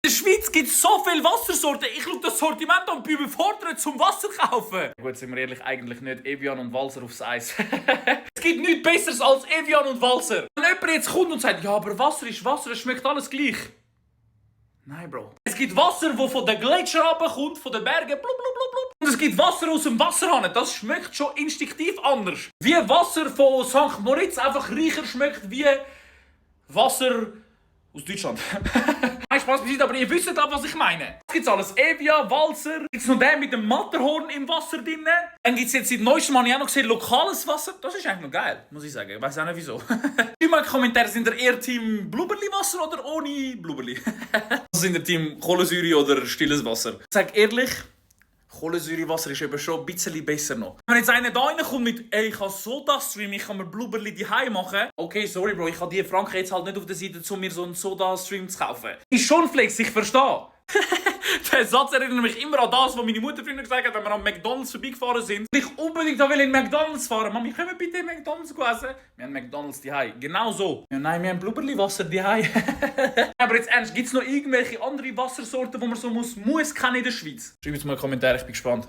In der Schweiz gibt es so viele Wassersorten. Ich schaue das Sortiment an und bin überfordert zum Wasser kaufen. Gut, sind wir ehrlich, eigentlich nicht Evian und Walser aufs Eis. Es gibt nichts Besseres als Evian und Walser. Wenn jemand jetzt kommt und sagt, ja, aber Wasser ist Wasser, es schmeckt alles gleich. Nein, Bro. Es gibt Wasser, das von den Gletschern runterkommt, von den Bergen, blub, blub, blub, blub. Und es gibt Wasser aus dem Wasserhahn. Das schmeckt schon instinktiv anders. Wie Wasser von St. Moritz einfach reicher schmeckt wie Wasser aus Deutschland. Nein, Spaß beiseite, aber ihr wisst auch, was ich meine. Es gibt alles. Evian, Walser. Gibt es noch den mit dem Matterhorn im Wasser drin. Dann gibt es jetzt seit neuestem Mal auch noch gesehen, lokales Wasser. Das ist eigentlich noch geil, muss ich sagen. Ich weiß auch nicht wieso. Schreibt mal in die Kommentare, sind ihr eher Team Blubberli-Wasser oder ohne Blubberli? Sind ihr Team Kohlensäure oder stilles Wasser? Ich sag ehrlich, Kohlensäurewasser ist eben schon ein bisschen besser noch. Wenn jetzt einer da reinkommt mit «Ey, ich habe Soda-Stream, ich kann mir Blubberli daheim machen». Okay, sorry Bro, ich habe die Franken jetzt halt nicht auf der Seite, um mir so einen Soda-Stream zu kaufen. Ist schon Flex, ich verstehe. Der Satz erinnert mich immer an das, was meine Mutter früher gesagt hat, wenn wir am McDonalds vorbeigefahren sind. Und ich unbedingt in McDonalds fahren. Mami, können wir bitte in McDonalds essen? Wir haben McDonalds daheim. Genau so. Ja, nein, wir haben Blubberli-Wasser daheim. Aber jetzt ernst, gibt es noch irgendwelche andere Wassersorten, die man so muss kennen in der Schweiz? Schreibt es mal in die Kommentare, ich bin gespannt.